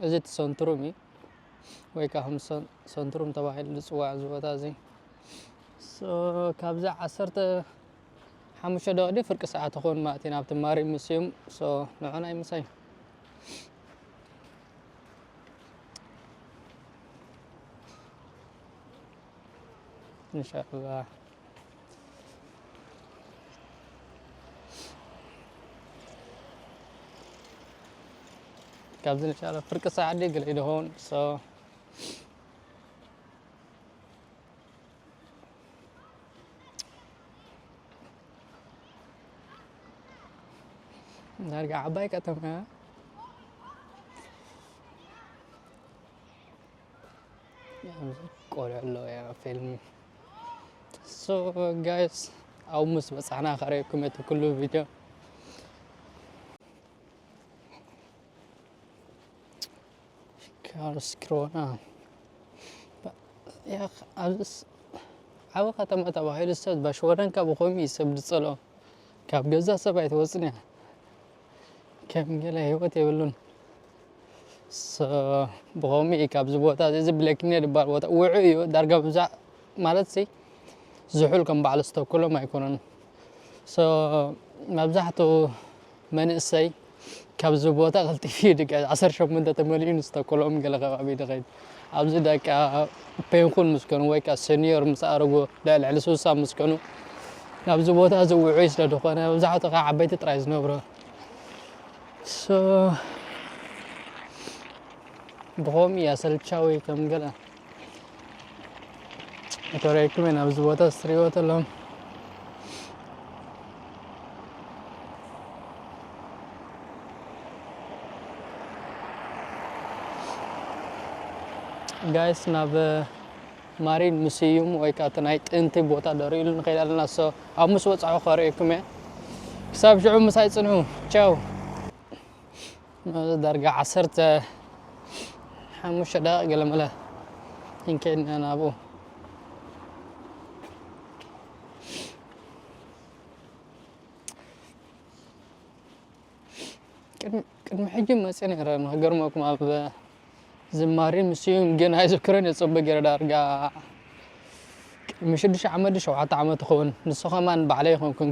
እዚ እቲ ሰንትሩም እዩ፣ ወይ ከዓ ከም ሰን-፣ ሰንትሩም ተባሂሉ ዝፅዋዕ እዚ ቦታ እዚ። ሶ፣ ካብዚ ዓሰርተ ሓሙሽተ ደቂቕ ፍርቂ ሰዓት ይኸውን ማለት እዩ ናብቲ ማሪን ሙስዩም። ሶ፣ ንዑ ናይ ምሳይ። ኢንሻላህ። ካብዚ ንሻላ ፍርቂ ሰዓት ድዩ ገለ ይኸውን። ሶ፣ ዳርጋ ዓባይ ከተማ እያ። ኣብዚ ቆልዑ ኣለዉ እያ ፊልም። ሶ ጋይስ፣ ኣብ ምስ በጻሕና ከርእየኩም እቲ ኩሉ ቪድዮ። ካርስክሮና። ያኽ፣ ኣብዚስ ዓቢ ከተማ ተባሂሉ ሰብ፣ ባሽወደንካ ብኸምኡ እዩ ሰብ ዝጸልኦ። ካብ ገዛ ሰብ ኣይትወጽን እያ። ከም ገለ ህይወት የብሉን። ሶ፣ ብኸምኡ እዩ ካብዚ ቦታ እዚ፣ እዚ ብለኪነ ዝበሃል ቦታ ውዑይ እዩ። ዳርጋ ብዛ-፣ ማለት ሲ ዝሑል ከም በዓል ዝተክሎም ኣይኮነን። ሶ፣ መብዛሕትኡ መንእሰይ ካብዚ ቦታ ቀልጢፉ ይድቀ-፣ ዓሰርተ ሸሞንተ ተመሊኡ ንዝተከሎም ገለ ከባቢ ይድኸድ። ኣብዚ ደቃ ፔንኩን ምስ ኮኑ ወይ ከዓ ሰኒዮር ምስ ኣረጉ፣ ልዕሊ ስሳ ምስ ኮኑ፣ ናብዚ ቦታ እዚ ውዑይ ስለ ዝኾነ፣ መብዛሕትኡ ከዓ ዓበይቲ ጥራይ ዝነብሮ። ሶ፣ ብኸምኡ እዩ ኣሰልቻዊ ከም ገለ። እተረይኩም ኢና ኣብዚ ቦታ ስትሪዎ ተሎም። ጋይስ፣ ናብ ማሪን ሙስዩም ወይ ከዓ እቲ ናይ ጥንቲ ቦታ ደሪእሉ ንኸይድ ኣለና። ሶ፣ ኣብ ምስ ወፃኹ ከርእየኩም እየ። ክሳብ ሽዑ ምሳይ ፅንሑ። ቻው። ዳርጋ ዓሰርተ ሓሙሽተ ደቂቕ ገለ መለ ክንከይድና ናብኡ። ቅድሚ፣ ቅድሚ ሕጂ መፅእ ነይረ፣ ንክገርመኩም፣ ኣብ ዝማሬ ምስዩም ግን ኣይዝክሮን እየ ፅቡቅ ገይረ። ዳርጋ ቅድሚ ሽዱሽተ ዓመት ሸውዓተ ዓመት ይኸውን። ንሱ ከማን ባዕለይ ይኾንኩን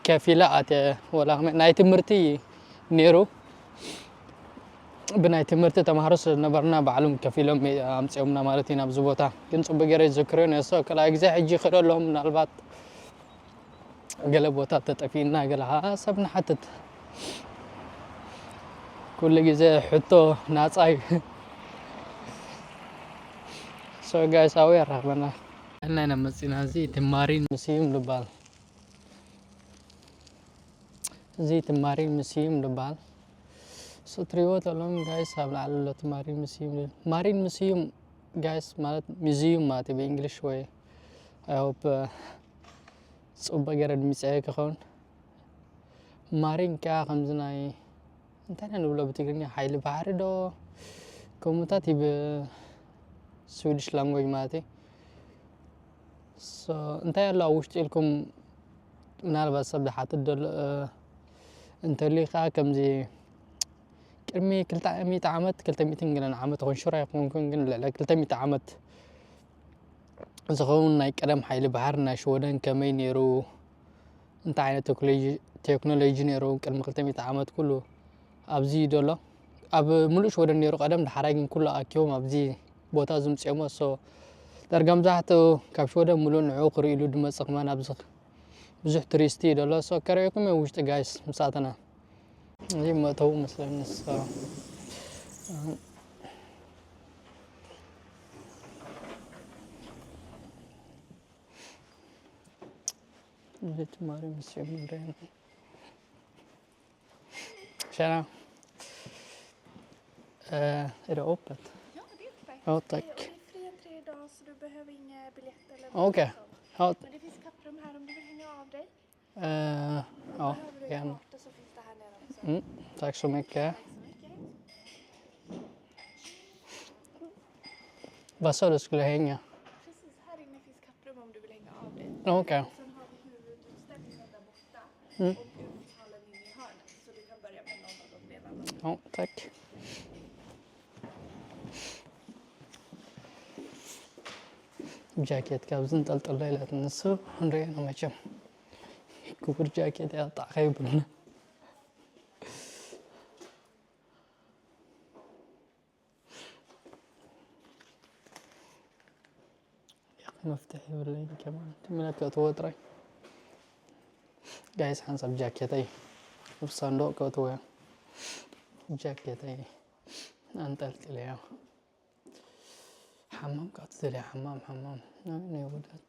ከፊለ ኣትየ። ወላ ከመይ ናይ ትምህርቲ ነይሩ፣ ብናይ ትምህርቲ ተምሃሮ ስለ ዝነበርና ባዕሎም ከፊሎም ኣምፅኦምና ማለት እዩ ናብዚ ቦታ። ግን ፅቡቅ ገይረ ይዝክሮን እየ። ሶ ካልኣይ ግዜ ሕጂ ይኽእል ኣለኹ ምናልባት ገለ ቦታ ተጠፊእና ገለ ከዓ ሰብ ንሓትት። ኩሉ ግዜ ሕቶ ናፃ እዩ። ሶ ጋይስ፣ ኣብኡ የራኽበና። እና ኢና መፂና። እዚ እቲ ማሪን ምስዩም ዝበሃል፣ እዚ እቲ ማሪን ምስዩም ዝበሃል። ሶ ትሪእዎ ተለኹም ጋይስ፣ ኣብ ላዕሊ ኣሎ እቲ ማሪን ምስዩም። ማሪን ምስዩም ጋይስ ማለት ሙዚዩም ማለት እዩ ብእንግሊሽ ወይ፣ I hope፣ እ፣ ፅቡቅ ገይረ ድምፀ ክኸውን። ማሪን ከዓ ከምዚ ናይ እንታይ ኢና ንብሎ ብትግርኛ፣ ሓይሊ ባሕሪ ዶ ከምኡታት እዩ ብስዊድሽ ላንጉጅ ማለት እዩ። ሶ እንታይ ኣሎ ኣብ ውሽጢ ኢልኩም ምናልባት ሰብ ዝሓትት ዘሎ፣ እ፣ እንተልዩ ከዓ ከምዚ ቅድሚ ክልተ ሚእቲ ዓመት፣ ክልተ ሚእትን ገለን ዓመት ይኾን፣ ሹር ኣይኮንኩን፣ ግን ልዕሊ ክልተ ሚእቲ ዓመት ዝኸውን ናይ ቀደም ሓይሊ ባሕሪ ናይ ሽወደን ከመይ ነይሩ፣ እንታይ ዓይነት ቴክኖሎጂ፣ ቴክኖሎጂ ነይሩ ቅድሚ ክልተ ሚእቲ ዓመት፣ ኩሉ ኣብዚ እዩ ዘሎ። ኣብ ሙሉእ ሽወደን ነይሩ ቀደም፣ ድሓራይ ግን ኩሉ ኣኪቦም ኣብዚ ቦታ ዝምፅኦሞ። ሶ ዳርጋ መብዛሕትኡ ካብ ሽወደን ሙሉእ ንዕኡ ክርእይሉ ድመፅእ ከማን ኣብዚ ብዙሕ ቱሪስት እዩ ዘሎ። ሶ ከርእየኩም እየ ውሽጢ ጋይስ፣ ምሳተና። እዚ መእተዊ መስለኒ። ሶ እዚ ትማሪ ምስ ጀምረ ሸና Eh, är det öppet? Ja, det är öppet. Ja, Eh, tack. Och det är fri entré idag så du behöver inga biljetter eller Okej. något sånt. Ja, Men det finns kapprum här om du vill hänga av dig. eh, ja, Behöver du gärna. karta så finns det här nere också. Mm, tack så mycket. Tack så mycket. Vad sa du skulle hänga? Precis här inne finns kapprum om du vill hänga av dig. Okej. Sen har vi huvudutställningen där borta Mm. och utfallen inne i hörnet. Så du kan börja med någon av dem redan. Ja, tack. ጃኬት ካብዚ እንጠልጠሎ ኢላትኒ ንሱ። ክንሪኦ ኢና መቸም። ክቡር ጃኬት እያ፣ ጣዕ ከይብሉና። ያኺ መፍትሒ የብለይን ከማን። ትምነ ከእትዎ ጥራይ። ጋይስ፣ ሓንሳብ ጃኬተይ ኣብ ሳንዱቕ ከእትዎ እየ። ጃኬተይ ኣንጠልጢለዮ። ሓማም ካብ ትደልያ ሓማም፣ ሓማም። ናይ፣ ናይ ወዳት፣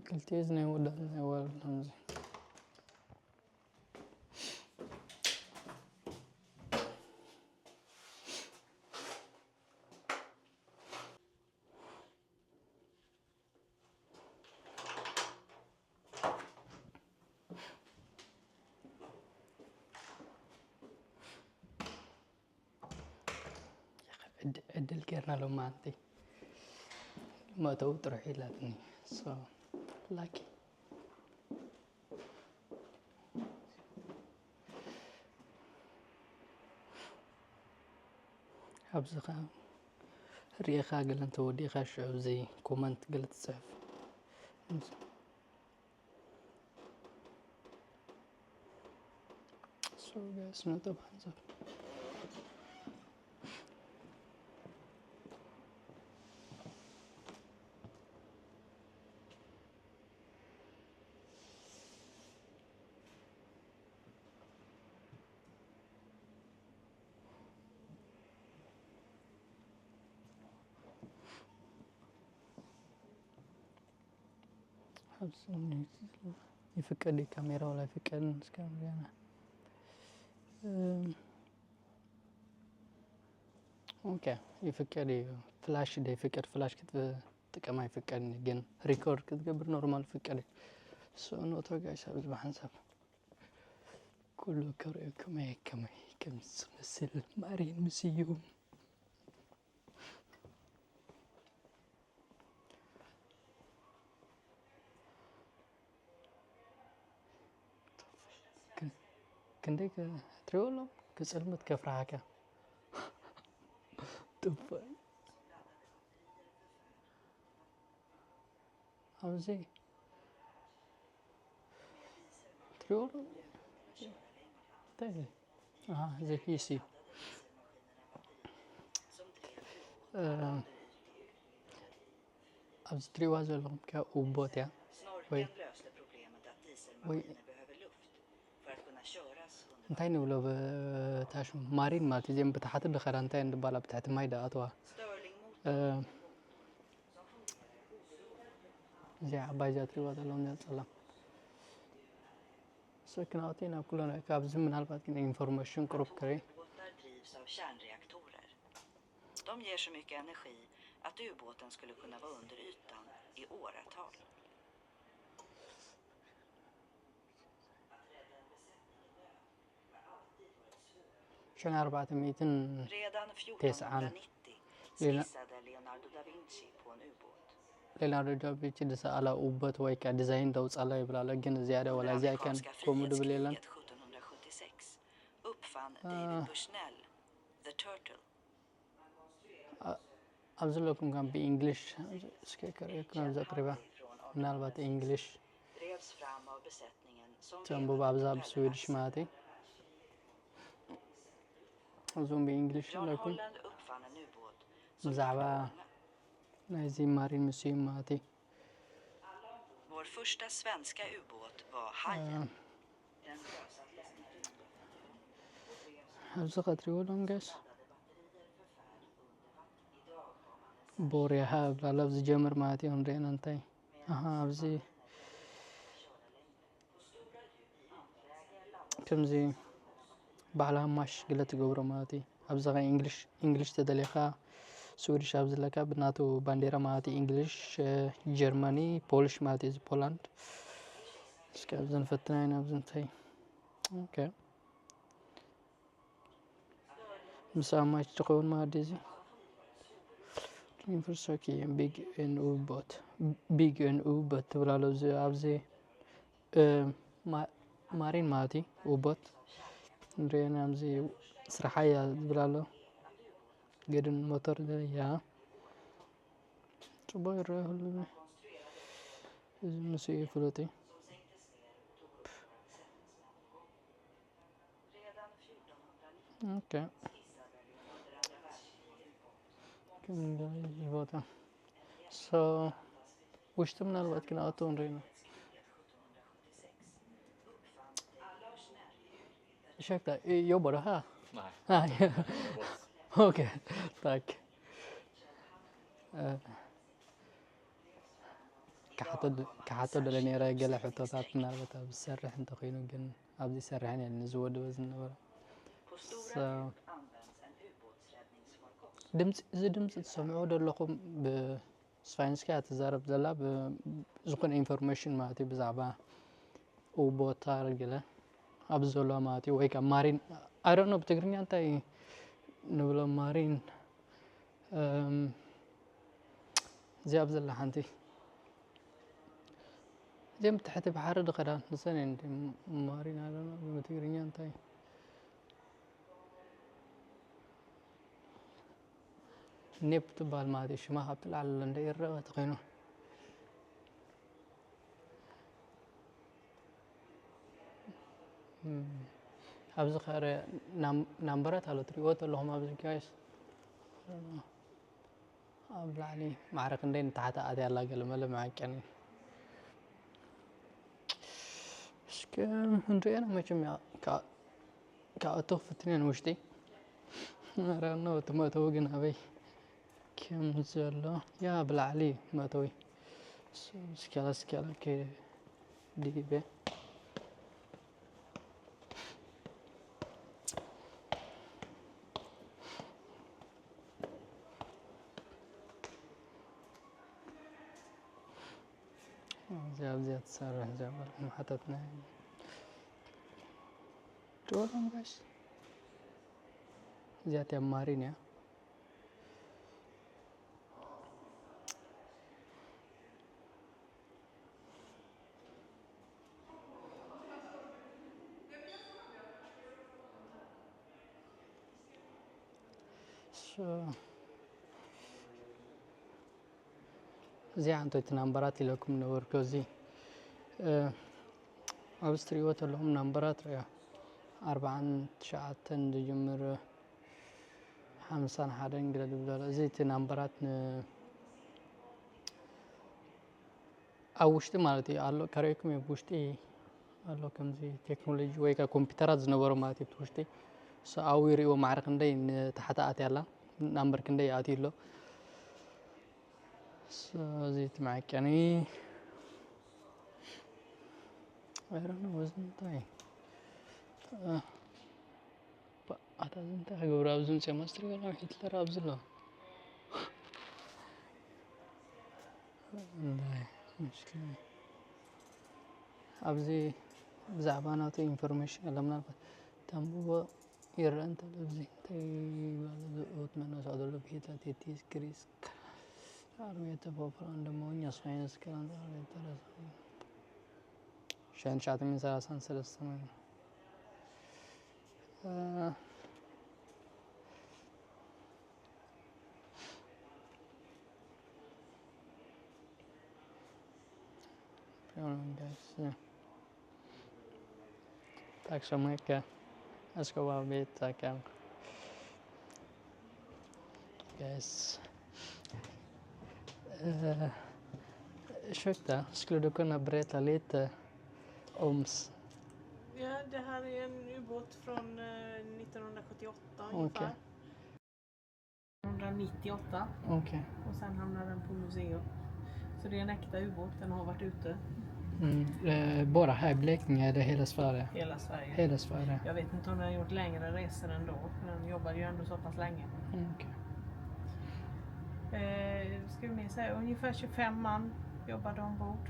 ክልቲኤ ናይ ወዳት ናይ ወዳት ከምዚ። ዕድ-፣ ዕድል ጌርና ሎማዓንቲ መእተዊ ጥርሑ ኢላትኒ። So lucky። ኣብዚ ኸ ርኢኻ ገለ እንተወዲእኻ ሽዑ ኣብዚ ኮመንት ገለ ትጽሕፍ። So guys፣ ነጥብ ሓንሳብ። ይፍቀድ እዩ ካሜራ ወላ ይፍቀድ እስከ ሪያና። ኦኬ፣ ይፍቀድ እዩ። ፍላሽ ዶ ይፍቀድ? ፍላሽ ክትጥቀም ኣይፍቀድን እዩ፣ ግን ሪኮርድ ክትገብር ኖርማል ይፍቀድ እዩ። So ኖቶ ጋይስ፣ ኣብዚ ብሓንሳብ ኩሉ ከርእየኩም እየ ከመይ ከም ዝመስል ማሪን ምስ እዩ። ክንደይ ከ-፣ ትሪኦ ኣሎ ክጽልምት ከፍርሃካ። ጥፋይ። ኣብዚ ትሪኦ ኣሎ። እንታይ እዚ? ኣሃ፣ እዚ ፒሲ። እ፣ ኣብዚ ትሪእዋ ዘለኹም ከ ኡቦት እያ። ወይ፣ ወይ እንታይ ንብሎ ብታሽሙ ማሪን ማለት እዩ። እዚኦም ብታሕቲ ድኸዳ እንታይ እንድባላ ብትሕቲ ማይ ድኣተዋ። እ፣ እዚኣ ዓባይ እዚኣ ትሪእዋ ዘለኹም እዚኣ ጸላም። ሰክናውቲ ናብ ኩሎ ናይ ካብዚ ምናልባት ግን ኢንፎርሜሽን ቅሩብ ክርኢ። Ubåtar drivs av kärnreaktorer. De ger så mycket energi att ubåten skulle kunna vara under ytan i åratal. ሸን ኣርባዕተ ሚእትን Redan ተስዓን fjortonhundranittio skissade Leonardo da Vinci på en ubåt. ሌናርዶ ዳቪንቺ ዝሰኣላ ኡቦት ወይ ከዓ ዲዛይን ደውፃላ ይብል ኣሎ። ግን እዚኣ ዶ ወላ Under እዚኣ ከን amerikanska ከምኡ ድብል የለን። Frihetskriget sjuttonhundrasjuttiosex uppfann David Bushnell the turtle. ኣብዚ ዘለኩም ከም ብእንግሊሽ እስከ ከርእየኩም ኣብዚ ኣቅሪባ ምናልባት እንግሊሽ Drevs fram av besättningen som ተንብብ ኣብዛ ብስዊድሽ ማለት እዩ። እዞም ብእንግሊሽ John ኣለኩም Holland uppfann en ubåt som ብዛዕባ gick på ånga. ናይዚ ማሪን ምስ እዩ ማለት እዩ። Vår första svenska ubåt var Hajen. Den sjösattes i ኣብዚ ቀትሪዎ ሎም ጋይስ ቦርያኻ ብላላ ኣብዚ ጀምር ማለት እዩ። ንሪአና እንታይ ኣሃ ኣብዚ ከምዚ ባዕላ ማሽ ግለ ትገብሮ ማለት እዩ። ኣብዚ ኸ እንግሊሽ እንግሊሽ ተደሊኻ ስዊድሽ ኣብ ዘለካ ብናቱ ባንዴራ ማለት እዩ። እንግሊሽ፣ ጀርመኒ፣ ፖሊሽ ማለት እዩ። እዚ ፖላንድ። እስኪ ኣብዚ ንፈትና ኢና ኣብዚ እንታይ። ኦኬ። ምስ ኣማች ዝኸውን ማለት እዚ ዩኒቨርሲቲ ቢግ ኤን ኡ ቦት ቢግ ኤን ኡ ቦት ትብላሎ ኣብዚ ማሪን ማለት እዩ። ኡ ቦት ንሪኤና ኣብዚ ስራሓያ ዝብላሎ ገድን ሞተር እያ። ጽቡቅ ይረአ ሁሉ እዚ ምስ እዩ ፍሉጥ እዩ። ኦኬ። ከም ገለ ቦታ። ሶ፣ ውሽጢ ምናልባት ክንኣቱ ንሪኢና። Ursäkta, eh, jobbar du här? Nej. Nej. Jag var- Okej, tack. Eh, Kaxato ደለ ነረ ገለ ሕቶታት ምናልባት ኣብ ዝሰርሕ እንተኮይኑ ግን ኣብዚ ይሰርሕን እየ ንዝወደበ ዝነበረ። So፣ ድምፂ እዚ ድምፂ ትሰምዑ ዘለኹም ብስፋይንስካ እያ ትዛረብ ዘላ ዝኾነ ኢንፎርሜሽን ማለት እዩ ብዛዕባ ቦታ ገለ ኣብዚ ዘሎ ማለት እዩ ወይ ከዓ ማሪን ኣረኖ ብትግርኛ እንታይ ንብሎ ማሪን እዚኣ ኣብ ዘላ ሓንቲ እዚኦም ትሕቲ ባሕሪ ዝኸዳ ንሰን እየን ማሪን ኣረኖ ብትግርኛ እንታይ ኔፕ ትበሃል ማለት እዩ ሽማ ካብቲ ላዕሊ ኣሎ እንደ ይረአ ተኮይኑ ኣብዚ ከረ ናምበራት ኣሎ ትሪእዎ ኣለኹም ኣብዚ ጋይስ ኣብ ላዕሊ ማዕረ ክንደይ ንታሕቲ ኣትያ ኣላ ገለ መለ መዐቀኒ እስከ ንሪኤና መቸም ክኣቱ ክፍትን እየ ንውሽጢ ረኖ እቲ መእተዊ ግን ኣበይ ከም ዘሎ ያ ብላዕሊ መእተዊ ስካላ ስካላ ከዲበ እዚኣ ኣብዚኣ ትሰርሕ እዚኣ በልኩም ሓተትና ጆርዳን ጋሽ እዚኣ እቲኣ ማሪን እያ እዚኣ እንተ እቲ ናምበራት ኢለኩም ነበርኩ እዚ ኣብዚ ትሪእዎ ዘለኹም ናምበራት ሪኣ ኣርባዓን ትሽዓተን ዝጅምር ሓምሳን ሓደን ግለ ዝብሎ እዚ እቲ ናምበራት ኣብ ውሽጢ ማለት እዩ ኣሎ ከርእየኩም እየ ብውሽጢ ኣሎ ከምዚ ቴክኖሎጂ ወይ ከዓ ኮምፒውተራት ዝነበሩ ማለት እዩ ውሽጢ ሰኣዊ ሪእዎ ማዕረ ክንደይ ንታሕቲ ኣትያ ኣላ ናምበር ክንደይ ኣትዩ ኣሎ እዚ እቲ መዐቀኒ ኣይረነ ወዚ እንታይ ኣታ እዚ እንታይ ክገብሩ ኣብዚ ምፅኦም ኣስትሪዮ ናብ ሂትለር ኣብዚ ኣሎ እንታይ ምስኪን ኣብዚ ብዛዕባ ናቱ ኢንፎርሜሽን ኣሎ ምናልባት ተንብቦ ይረአ እንተሎ ኣብዚ እንታይ ይባል እዚ ኦት መነሳ ዘሎ ብሂትለር ቴቲስ ግሪስ ኣርሜተ ፖፕራ እንደመወኛ ሳይንስ ከላንዳ ሸን ትሽዓተ ሚእትን ሰላሳን ሰለስተን Tack så mycket. Jag ska bara byta kanske. Yes. Uh, ursäkta, skulle du kunna berätta lite om... Ja, det här är en ubåt från eh, nittonhundrasjuttioåtta ungefär. Okej. Nittonhundranittioåtta. Okej. Och sen hamnade den på museum. Så det är en äkta ubåt, den har varit ute. Mm, eh, bara här i Blekinge eller hela Sverige? Hela Sverige. Hela Sverige. Jag vet inte om den har gjort längre resor ändå, för den jobbade ju ändå så pass länge. Mm, okej. Eh, ska vi mer säga, ungefär tjugofem man jobbade ombord.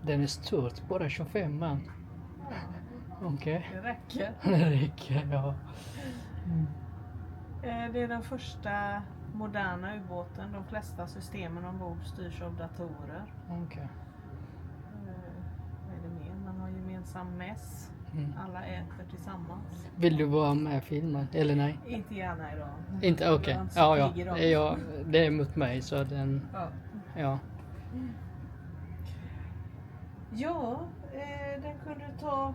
Den är stort, bara tjugofem man. Okej. Det räcker. Det räcker, ja. Mm, Eh, det är den första moderna ubåten. De flesta systemen ombord styrs av datorer. okej. Eh, vad är det mer? Man har gemensam mäss. Mm. Alla äter tillsammans. Vill du vara med och filma? Eller nej? Inte gärna idag. Inte? Okej. Jag är inte så Ja, ja. pigg idag. Ja, det är mot mig så den... Ja. Ja. Ja, eh, den kunde ta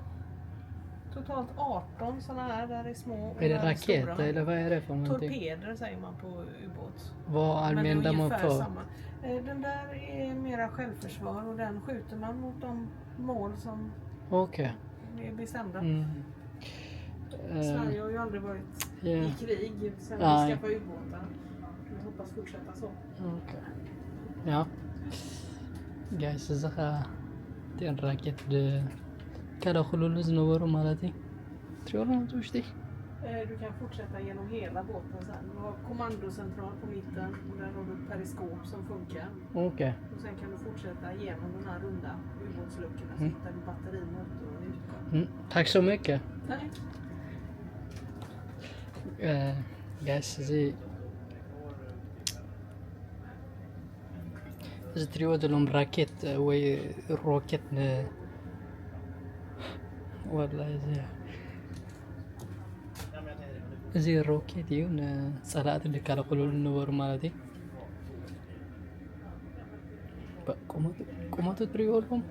totalt arton sådana här. Där är små och Är det där är raketer stora. Eller vad är det för någonting? Torpeder säger man på ubåt. Vad Men det är använder man ungefär för? Samma. Eh, Den där är mera självförsvar och den skjuter man mot de mål som Okej. är bestämda. Mm. Eh, Sverige har ju aldrig varit ja. I krig sen Nej. Vi skaffade ubåtar. Vi hoppas fortsätta så. ኦኬ። ያ ጋይስ፣ እዚ ኸ እተን ራኬት ድ-፣ ዝከላኸልሉ ዝነበሩ ማለት እዩ። ትሪኦ ኣለኹም እቲ ውሽጢ? Eh, Du kan fortsätta genom hela båten sen. Du har kommandocentral på mitten och där har du ett periskop som funkar. ኦኬ። Och sen kan du fortsätta genom den här runda ubåtsluckorna så Mm. Hittar du batteri, motor och utgång. ም፣ ታክ ሶ መከ Nej. ጋይስ፣ እዚ እዚ ትሪእዎ ዘለኹም ራኬት ወይ ሮኬት ን-፣ ወላሂ እዚ እዚ ሮኬት እዩ፣ ንፀላእቲ ዝከላኸልሉ ዝነበሩ ማለት እዩ። በ-፣ ቁመቱ፣ ቁመቱ ትሪእዎ ኣለኹም?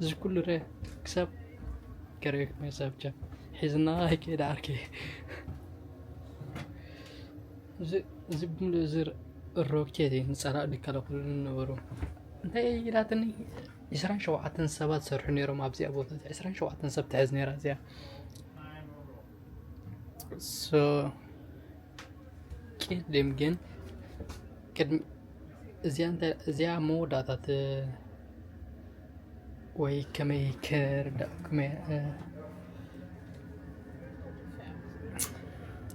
እዚ ኩሉ ረ-፣ ክሳብ ከርእየኩም እየ፣ ሳብቻ ሒዝና ኣይከይድ ዓርከይ። እዚ፣ እዚ ብምሉእ እዚ ሮኬት እዩ፣ ንፀላእ ዝከላኸሉ ዝነበሩ። እንታይ ኢላትኒ? ዕስራን ሸውዓተን ሰባት ዝሰርሑ ነይሮም ኣብዚኣ ቦታ፣ ዕስራን ሸውዓተን ሰብ ትሕዝ ነይራ እዚኣ። ሶ ቅድም ግን፣ ቅድሚ እዚኣ እንታይ፣ እዚኣ መወዳእታ ት-፣ ወይ ከመይ ክርዳእ፣ ከመይ፣ እ፣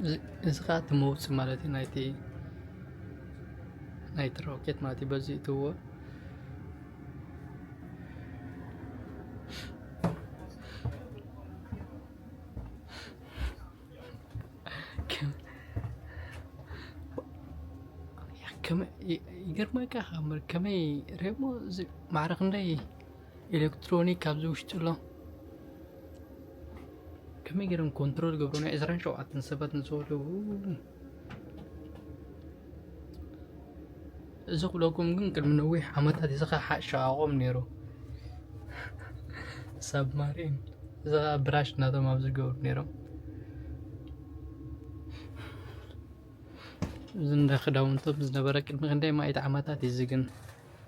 እዚ፣ እዚ ኸዓ እቲ መውፅኢ ማለት እዩ ናይቲ፣ ናይቲ ሮኬት ማለት እዩ። በዚ እትዎ ከም-፣ ከመይ ይ-፣ ይገርመካ፣ ከመይ ሬሞ፣ እዚ ማዕረ ክንደይ ኤሌክትሮኒክ ኣብዚ ውሽጢ ኣሎ። ከመይ ገይሮም ኮንትሮል ገብሩ? ናይ ዕስራን ሸውዓተን ሰባት ንዝወደቡ። እዚ ክብለኩም ግን ቅድሚ ነዊሕ ዓመታት እዚ ኸዓ ሓ-፣ ሸቓቖም ነይሩ። ሳብማሪን። እዚ ኸዓ ብራሽ እናቶም ኣብ ዝገብሩ ነይሮም። እዚ እንዳ ክዳውንቶም ዝነበረ ቅድሚ ክንደይ ማእቲ ዓመታት እዩ። እዚ ግን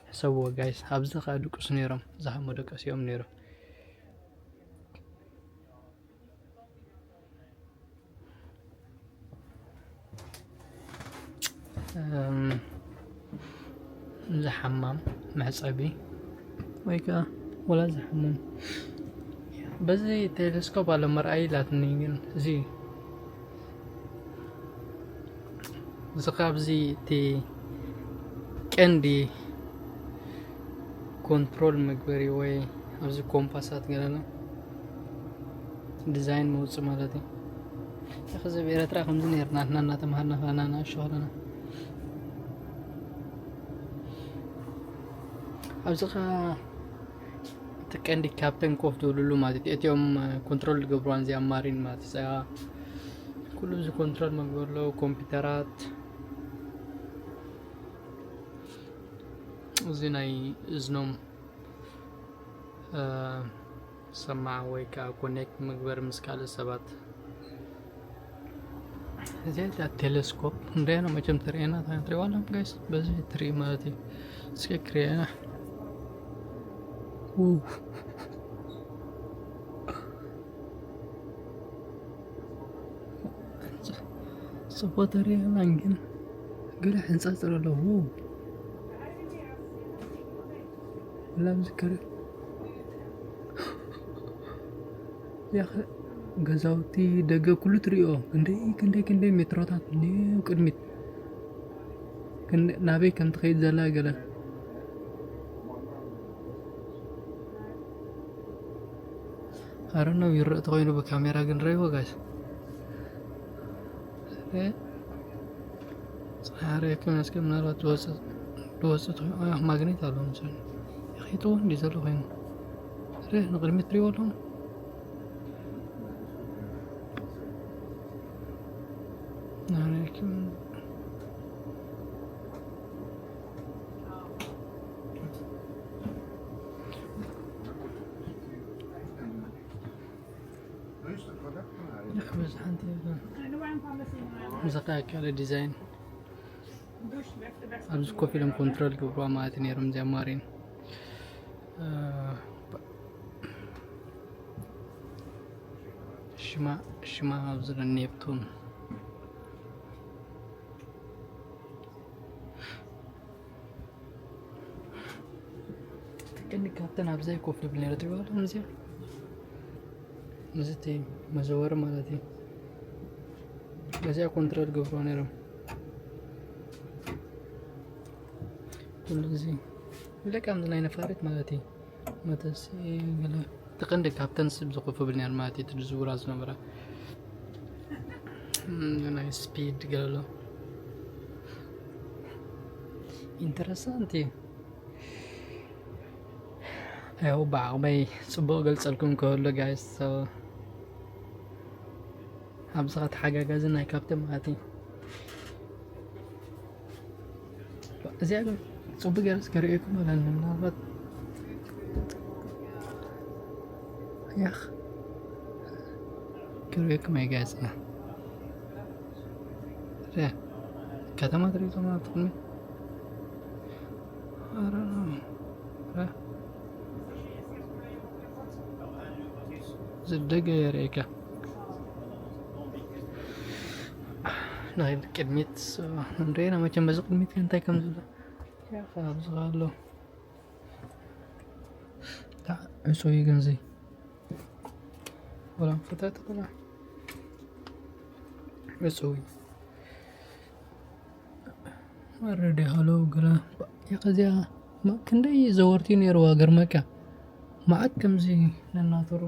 ሕሰብዎ ጋይስ፣ ኣብዚ ኸዓ ድቅሱ ነይሮም። ዝሃሞ ደቀሲኦም ነይሮም። እም፣ እዚ ሓማም መሕጸቢ ወይ ከዓ ወላ እዚ ሓማም በዚ ቴሌስኮፕ ኣሎ መርኣይ ኢላትኒ፣ ግን እዚ፣ እዚ ካብዚ እቲ ቀንዲ ኮንትሮል መግበሪ ወይ ኣብዚ ኮምፓሳት ገለ ኣሎ። ዲዛይን መውፅእ ማለት እዩ። እዚ ብኤረትራ ከምዚ ነርና፣ ንሕና እናተምሃርና ከለና ንኣሽቱ ከለና። ኣብዚ ኸዓ እቲ ቀንዲ ካፕተን ኮፍ ዝብልሉ ማለት እዩ። እቲኦም፣ እ፣ ኮንትሮል ዝገብርዋን እዚኣ ማሪን ማለት እዩ። እዚኣ ኩሉ እዚ ኮንትሮል መግበሪ ኣለዎ፣ ኮምፒውተራት። እዚ ናይ እዝኖም፣ እ፣ ሰማዕ ወይ ከዓ ኮኔክት መግበሪ ምስ ካልእ ሰባት። እዚኣ እታ ቴሌስኮፕ ንሪኣና መቸም ትሪኤና፣ እንታይ ትሪእዋ ኣለኹም ጋይስ? በዚ ትርኢ ማለት እዩ። እስኪ ክሪኤና። ው። ጽቡቕ ተሪኤና ግን ገለ ሕንጻጽር ኣለዎ። ላ ዝከረ ያኸ ገዛውቲ ደገ ኩሉ ትሪኦ። ክንደይ ክንደይ ክንደይ ሜትሮታት እኒኦ ቅድሚት። ክንደ- ናበይ ከም ትኸይድ ዘላ ገለ ኣረነው ይረእ ተኮይኑ ብካሜራ ግን ረይዎ ጋይስ። እ? ጽሓይ ኣርእየኩም እስከ ምናልባት ዝወጽእ ዝወጽእ ትኾ- አ፣ ማግኔት ኣሎ መሰለኝ። ይኺጥዎ እንዲ ዘሎ ኮይኑ። ረ ንቕድሚት ትሪእዎ ኣለኹም። ኣርእየኩም። ይኽብዝ ሓንቲ የለን። ብዛዕባ ካልእ ዲዛይን ኣብዚ ኮፍ ኢሎም ኮንትሮል ገብርዋ ማለት እዩ ነይሮም እዚኣ ማሪን። እ፣ ሽማ ሽማ ኣብዚ ኔፕቱን ትቅኒ ካብተን ኣብዛይ ኮፍ ዝብል ነይረ ትሪእዋ ኣለኹም እዚኣ። እዚ እቲ መዘወሪ ማለት እዩ። እዚኣ ኮንትሮል ገብርዋ ነይሮም። ኩሉ ግዜ ብለቃ ምዚ ናይ ነፋሪት ማለት እዩ። መተሲ ገለ እቲ ቀንዲ ካብተን ስብ ዝኮፍ ብል ነይሩ ማለት እዩ። እቲ ዝዝውራ ዝነበራ። እም፣ ናይ ስፒድ ገለ ኣሎ። ኢንተረሳንት እዩ። ያው ብዓቕመይ ጽቡቕ ገልጸልኩም ክህሉ ጋይስ። So፣ ኣብዚ ኸ ተሓጋጋዚ ናይ ካፕተን ማለት እዩ። እዚኣ ግን ጽቡቕ ገይረ እስከ ርእየኩም ኣለኒ። ምናልባት ያኽ ክርእየኩም እየ ጋይስ። እያ። ሪያ። ከተማ ትርእዩ ኣለኹም ኣብቲ ቅድሚ። ኧረ፣ ሪያ። ዝደገ የርእየካ። ናይ ቅድሚት ንሪኤና መቸም በዚ ቅድሚት እንታይ ከም ዘሎ። ያኸ ኣብዚ ኣሎ። ታ-፣ ዕጹው እዩ ግን እዚ። ወላ ፍጥረት ወላ። ዕጹው እዩ። ወረደ ሃሎ ገለ። ያኸ እዚኣ ማ-፣ ክንደይ ዘወርቲ ነይርዋ ገርመካ። መዓት ከምዚ ነናተሩ።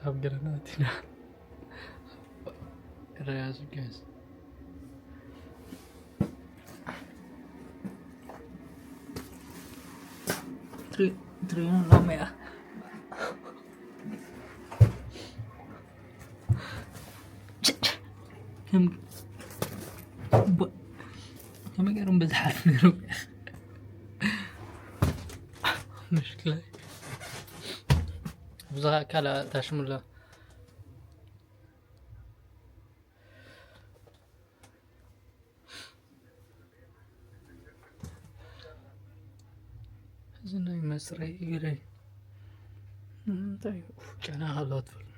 ኣብ ገረና ኣቲና። ረያዝ ጋይስ። ትሪ-፣ ትሪኖ ሎሚያ። ከም፣ ብ-፣ ከመይ ገይሮም በዚ ሓልፉ ነይሮም? ምሽክላ። ብዛዕባ ካልእ ታሽሙላ። እዚ ናይ መጽረይ እግረይ ንምንታይ ኡፍ፣ ጨና ሃሎ ትብል?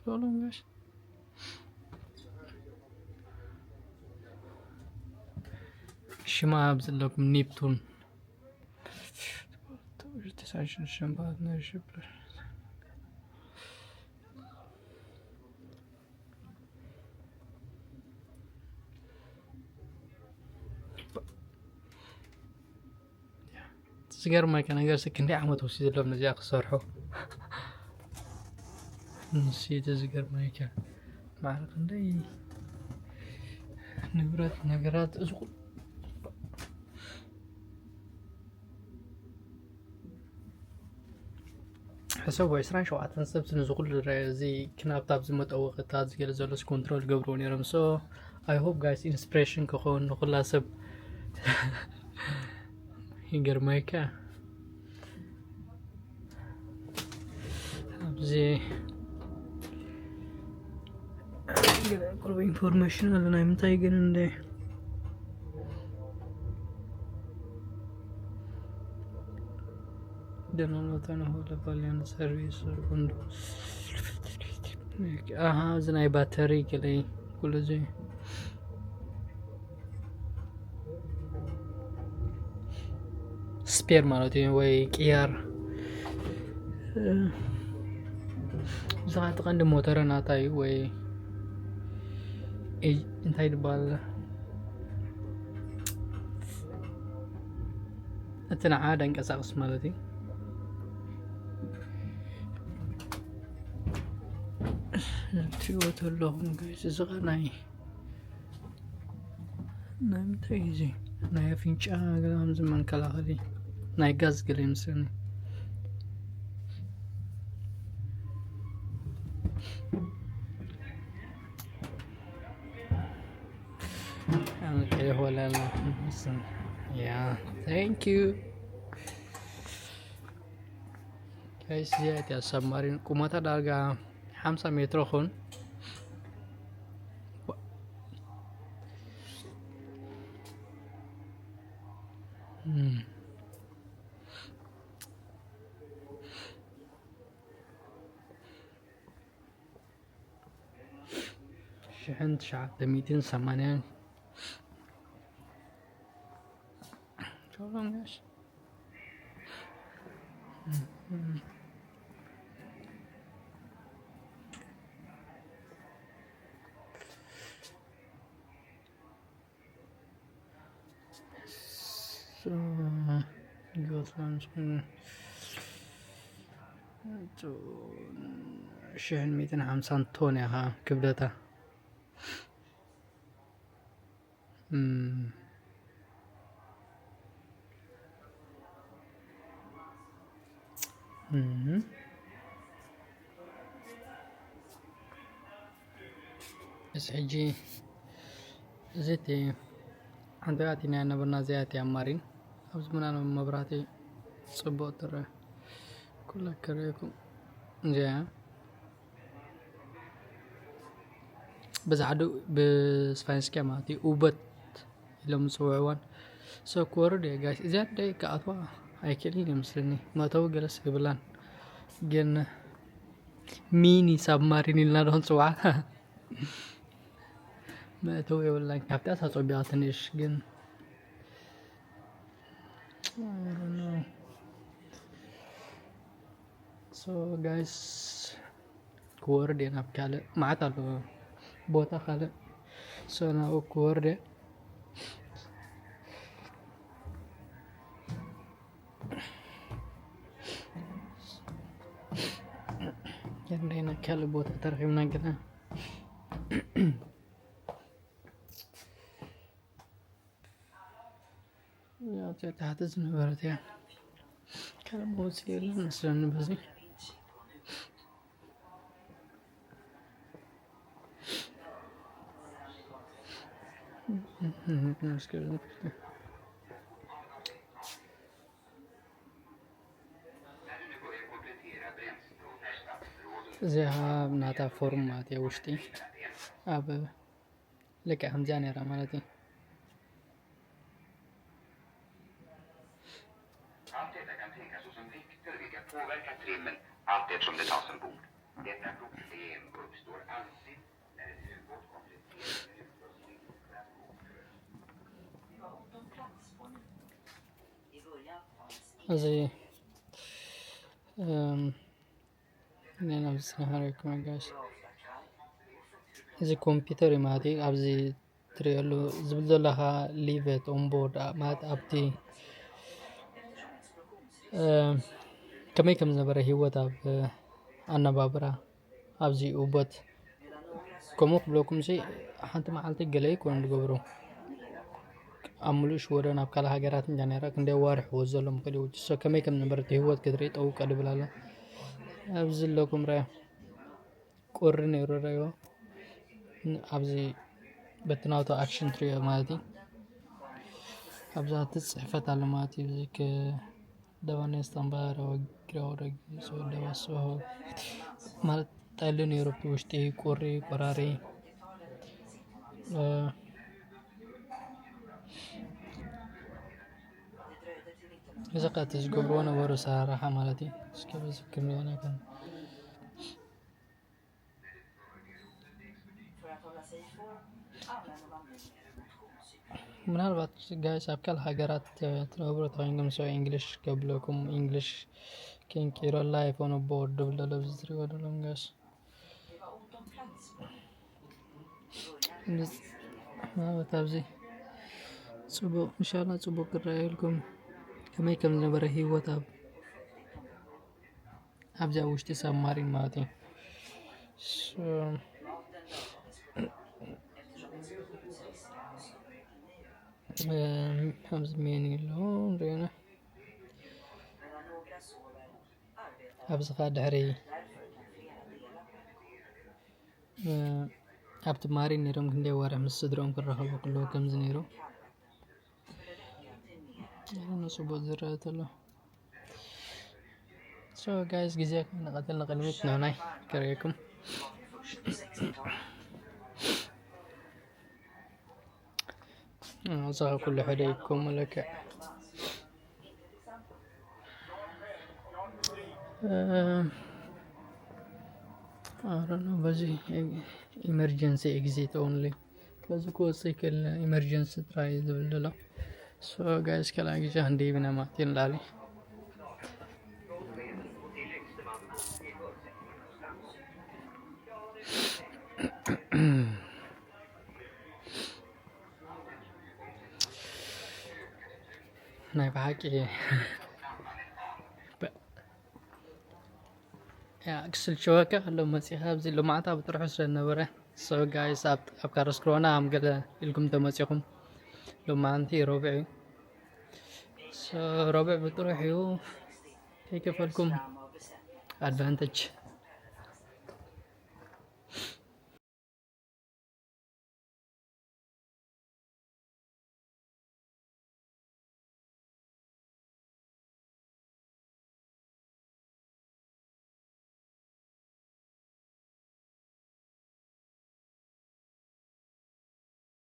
ሎሎም ጋሽ ሽማ ኣብ ዘለኩም ኔፕቱን። ዝገርመካ ነገር፣ ስ-፣ ክንደይ ዓመት ወሲድሎም ነዚኣ ክሰርሑ። ንሱ እቲ ዝገርመካ፣ ማዕረ ክንደይ ንብረት ነገራት፣ እዚ ኩ-፣ ሕሰብ፣ ወይ ዕስራን ሸውዓተን ሰብ ነዚ ኩሉ ዝረኣየ፣ እዚ ክናብታ ኣብ ዝመጠወ ቅታ ዝገለ ዘሎስ ኮንትሮል ገብርዎ ነይሮም። So, I hope, guys, ኢንስፒሬሽን ክኸውን ንኩላ ሰብ። ይገርመካ። ኣብዚ ገለ ቁሩብ ኢንፎርሜሽን ኣሎ፣ ናይ ምንታይ ግን እንደ ደናኖተን ሆለ ባልያን ሰርቪስ ቁንዱ። ኣሃ፣ እዚ ናይ ባተሪ ገለ ኩሉ እዚ ስፔር ማለት እዩ፣ ወይ ቅያር። እዚ ኸዓ እቲ ቀንዲ ሞተረ ናታ እዩ፣ ወይ እንታይ ይባል፣ እቲ ንዓ ደንቀሳቕስ ማለት እዩ። እትሪእዎ ዘለኹም ጋይስ፣ እዚ ኸዓ ናይ ናይ ምንታይ እዩ እዚ? ናይ ኣፍንጫ ገለ ከምዚ መንከላኸሊ ናይ ጋዝ ገለ ይመስለኒ። ኣንቀይ ሆላላ። ያ፣ thank you። ጋይስ፣ እዚኣ እያ ሳብማሪን፣ ቁመታ ዳርጋ ሓምሳ ሜትሮ ኹን። እም። ሽሕን ትሽዓተ ሚእትን ሰማንያን። ሾሎም ጋሽ። So, got lunch. ሽሕን ሚእትን ሓምሳን ቶን እያ ክብደታ። እም። እም። እዚ ሕጂ እዚ እቲ ሓንቲ ኣቲና ነበርና፣ እዚኣ እቲኣ ማሪን። ኣብዚ ምናምን መብራህቲ ጽቡቕ ትረአ። ኩላ ከርእየኩም። እዚኣ በዚ ዓዱ ብስፋንስኪያ ማለት እዩ፣ ኡበት ኢሎም ዝፅውዕዋን። So ክወርድ እየ ጋይስ። እዚኣ ደይ ክኣትዋ ኣይክእልን እየ ምስልኒ። መእተዊ ገለስ የብላን። ግን ሚኒ ሳብማሪን ኢልና ዶ ክንፅውዓ? መእተዊ የብላን። ካብታ ሳፀቢያ ትንሽ ግን፣ I don't know። So ጋይስ፣ ክወርድ እየ ናብ ካልእ፣ መዓት ኣሎ ቦታ ካልእ። So ናብኡ ክወርድ እየ። ክንደይ ናብ ካልእ ቦታ ተረኺብና ግና። ያው እዚኣ ታሕቲ ዝነበረት እያ። ካልእ መውፅኢ የለን መስለኒ በዚ። እዚኣ ናታ ፎርም ማለት እያ ውሽጢ ኣብ ልክዕ ከምዚኣ ነይራ ማለት እዩ። Allt detta kan tänkas hos en väktare, vilka påverkar trimmen allt eftersom det tas ombord. Detta problem uppstår alltid när en ubåt kompletterar sin utrustning för att gå på sjön. እዚ እም፣ እኔ ናብ ዝሰማሃረኩም ጋይስ፣ እዚ ኮምፒውተር እዩ ማለት እዩ። ኣብዚ ትሪእሉ ዝብል ዘለኻ leave it on board ማለት ኣብቲ እ፣ ከመይ ከም ዝነበረ ህይወት ኣብ፣ እ፣ ኣነባብራ ኣብዚ ኡቦት ከምኡ ክብለኩም ሲ ሓንቲ መዓልቲ ገለ ይኮኑ ዝገብሩ። ኣብ ሙሉእ ሽወደን ኣብ ካልእ ሃገራት እንጃ ነይራ ክንደይ ኣዋርሕ ወዝ ዘሎ ምኽእል እዩ። So ከመይ ከም ዝነበረ እቲ ህይወት ክትርኢ ጠውቀ ድብል ኣለ። ኣብዚ ኣለኩም ርኣዮ። ቁሪ ነይሩ ረዮ። ን-፣ ኣብዚ በቲ ናቱ ኣክሽን ትሪኦ ማለት እዩ። ኣብዛ እቲ ጽሕፈት ኣሎ ማለት እዩ። እዚ ከ ደባኔ ስታምባረ ወግራ ወረጊ ሰው ደባስበሆ ማለት ጠሊ ነይሩ ኣብቲ ውሽጢ ቁሪ፣ ቆራሪ። እ፣ እዚ ኸ እቲ ዝገብርዎ ነበሩ ሰራርሓ ማለት እዩ። እስከ በዚ ክንሪኦ ነገር። ምናልባት ጋይስ ኣብ ካልእ ሃገራት ትነብሩ ተኮይንኩም ሰው ኢንግሊሽ ከብለኩም ኢንግሊሽ ክንቂረላ ኣይኮነ ቦርድ ድብል ዘሎ ኣብዚ ትሪእዎ ዘለኹም ጋይስ። ማለት ኣብዚ ጽቡቅ እንሻላ ጽቡቅ ክረኣየልኩም ከመይ ከም ዝነበረ ህይወት ኣብ ኣብዚኣ ውሽጢ ሳብማሪን ማለት እዩ። ኣብዚ ሜን ኣሎ ንሪእና ኣብዚ ኸዓ ድሕሪ ኣብቲ ማሪን ነይሮም ክንደይ ወርሒ ምስ ስድሮም ክራኸቡ ክለዉ ከምዚ ነይሩ። ጽቡቅ ዝረአ ተሎ። So guys ግዜ ንቀትል ንቅድሚት ንናይ ከርእየኩም ኣዛ ኩሉ ሕደ ይኮሙ ለከ ኣረኖ በዚ emergency exit only በዚ ክወፅእ ይክእል emergency ጥራይ ዝብል ዘሎ። So guys ካልኣይ ግዜ ክንደይ ብና ማእቲ ንላሊ ናይ ብሓቂ ክስልችወካ ኣሎ መፂኻ ኣብዚ ልማዕታ ብጥርሑ ስለ ዝነበረ። So guys ኣብ ካረስክሮና ኣም ገለ ኢልኩም ተመፂኹም። ሎማዓንቲ ረቡዕ እዩ። So ረቡዕ ብጥሩሕ እዩ። ከይከፈልኩም advantage